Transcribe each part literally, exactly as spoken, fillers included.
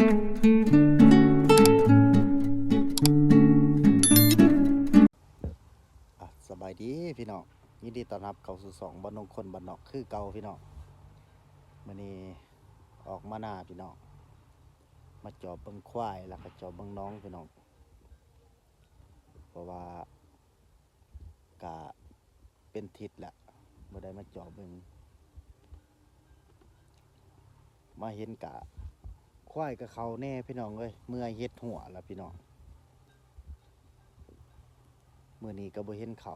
อ่ะ สบายดีพี่น้อง ยินดีต้อนรับเข้าสู่ช่องบ้านนงคนบ้านนอกคือเก่าพี่น้อง มื้อนี้ออกมานาพี่น้อง มาจอบเบิ่งควายแล้วก็จอบเบิ่งน้องพี่น้อง เพราะว่ากะเป็นทิศละบ่ได้มาจอบเบิ่ง มาเห็นกะควายกับเขาแน่พี่น้องเอ้ย เมื่อยเฮ็ดหัวละพี่น้อง มื้อนี้ก็บ่เห็นเขา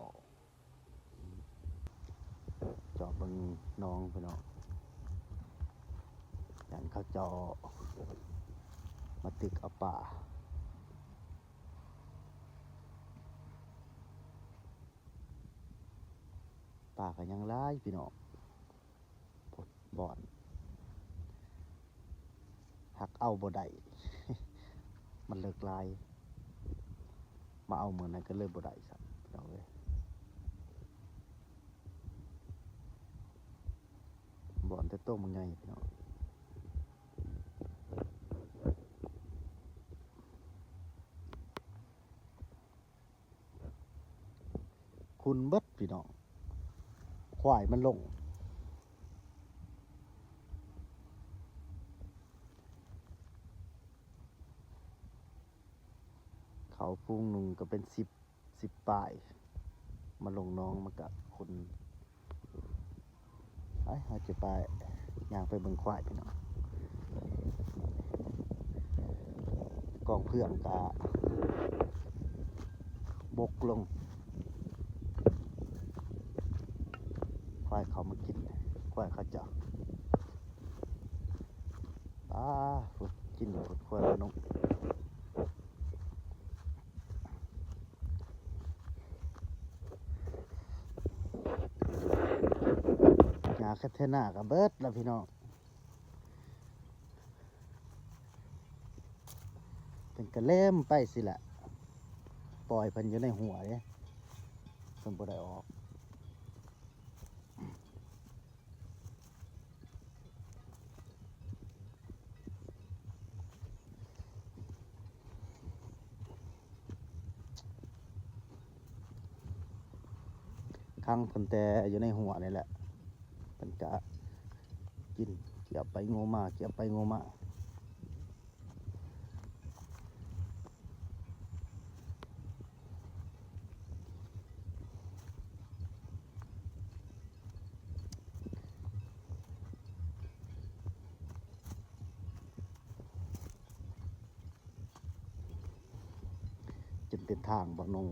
จอบเบิ่งน้องพี่น้อง ย่านเขาเจ้ามาตึกเอาปลา ปลาก็ยังหลายพี่น้อง บ่อน หักเอาบ่ได้ มันเลิกหลาย มาเอามื้อนั้นก็เลยบ่ได้ซ้ำพี่น้องเอ้ย บ่อนแต่โตมันใหญ่พี่น้อง คุณเบิดพี่น้อง ควายมันลง เขาฝูงหนึ่งก็เป็นสิบ สิบปลาย มาลงน้องมันก็คุณ ไป เราจะไป ย่างไปเบิ่งควายพี่น้อง กองเพื่องกะบกลง ควายเขามากิน ควายเขาเจ้า อ่า กินหมดควายนก หญ้าแคทเทน่าก็เบิดแล้วพี่น้อง เป็นกระเล่มไปสิแหละ ปล่อยเพิ่นอยู่ในหัวเด้ เพิ่นบ่ได้ออก ขังเพิ่นแต่อยู่ในหัวนี่แหละ เพิ่นกะกิน เกี่ยวไปงูมา เกี่ยวไปงูมา จนเป็นทางบ่นง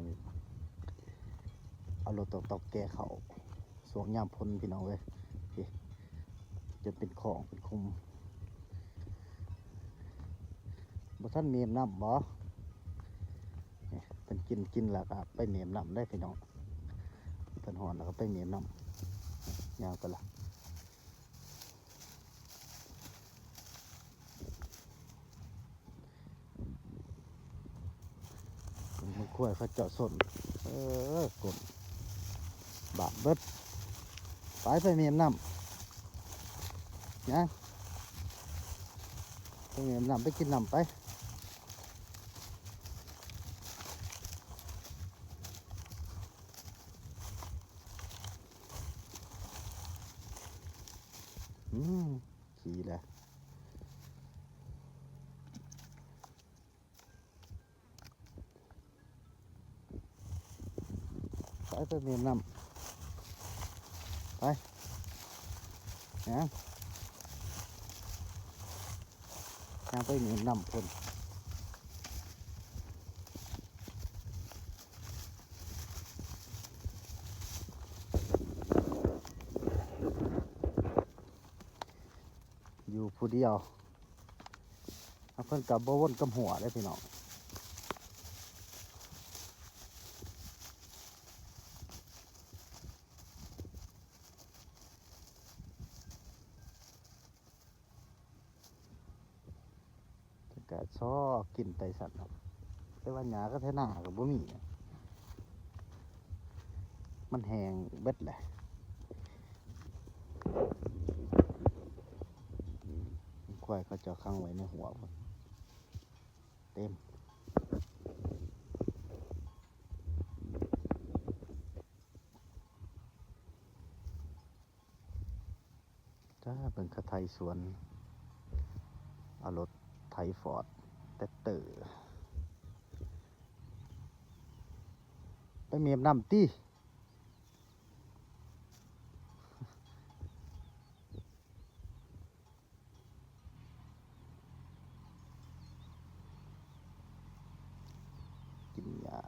เอารถตอกๆแก่เขา ช่วงยามพ้นพี่น้องเอ้ย นี่ จนเป็นของเป็นคุม บ่ทันเมมน้ำบ่ นี่ เพิ่นกิน กินแล้วก็ไปเมมน้ำได้พี่น้อง เพิ่นฮ้อนแล้วก็ไปเมมน้ำ ย่างไปละ มันควายเขาเจาะส้น เออกดบาดเบิด ไป ไปเมมน้ำ ย่าง ไปเมมน้ำ ไปกินน้ำไป อืม ขี่แหละ ไป ไปเมมน้ำ ไป นะ ย่างไปเมมน้ำพ่น อยู่ผู้เดียว แล้วเพิ่นก็บ่วนกับหัวเด้อพี่น้อง เพิ่นก็ซอกินไปสั่นเนาะ แต่ว่าหญ้าก็ไถนาก็บ่มี มันแห้งเบิดแหละ ควายเขาเจ้าขังไว้ในหัวพุ้น เต็ม จ้า เบิ่งเขาไถสวน เอารถไถฟอร์ดแทรกเตอร์ ไปเมียบน้ำตี้ กินหญ้า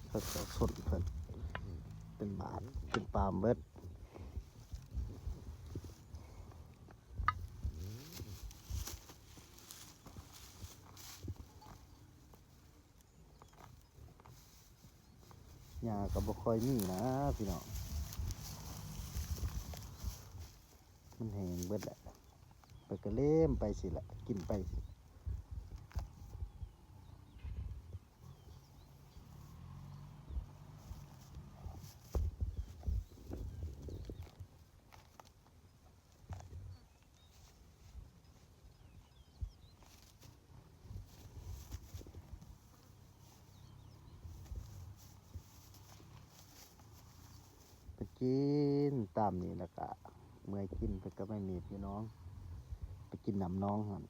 เขาเจ้าส้นเพิ่น เป็นบาท เป็นปาล์มเบิด หญ้าก็บ่ค่อยมีนะพี่น้อง มันแห้งเบิดแหละ ไปก็เล่มไปสิละ กินไปสิ ไปกินตามนี่แล้วก็เมื่อยกินเพิ่นก็ไม่มีพี่น้อง ไปกินน้ำน้องหั่น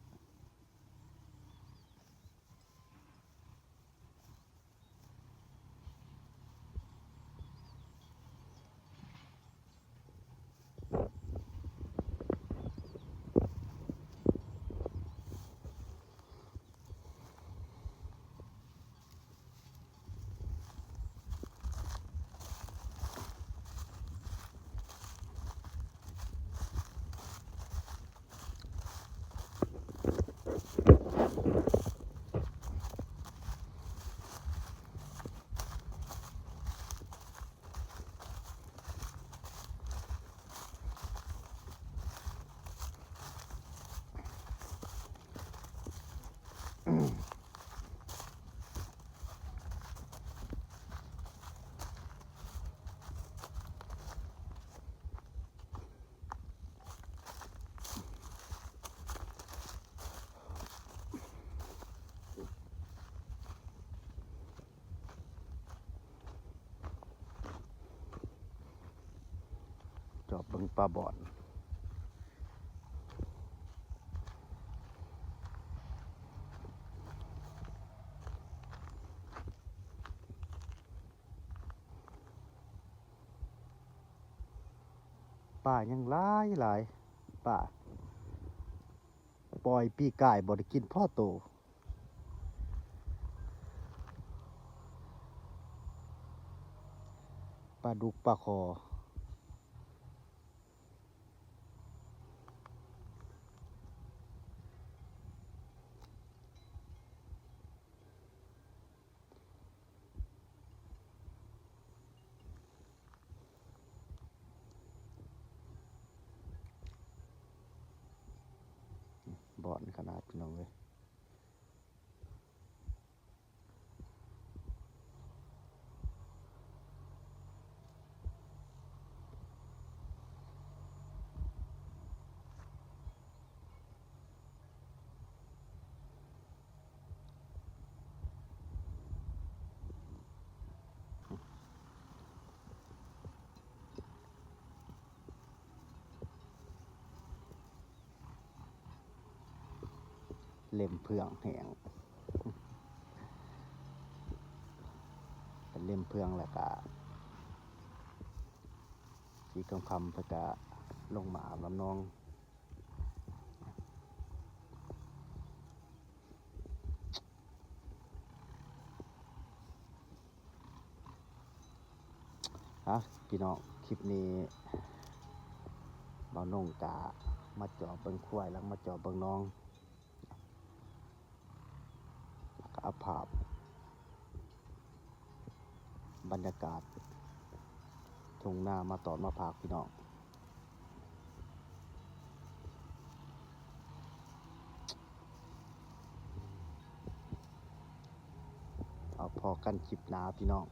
จอบเบิ่งปลาบอน ปลายังหลายหลาย ปลา ปล่อยปีกายบ่ได้กินพอโต ปลาดุกปลาคอ บอนขนาดพี่น้องเอ้ย เล็มเฟืองแห้ง เป็นเล็มเฟืองแล้วก็ สีคำๆ เพิ่นก็ลงมาอาบน้ำหนอง อ่ะ พี่น้อง คลิปนี้ บ่าวนงกะมาจอบเบิ่งควาย แล้วมาจอบเบิ่งหนอง แล้วก็เอาภาพ บรรยากาศทุ่งนามาตอนมาฝากพี่น้อง เอาพ้อกันคลิปหน้าพี่น้อง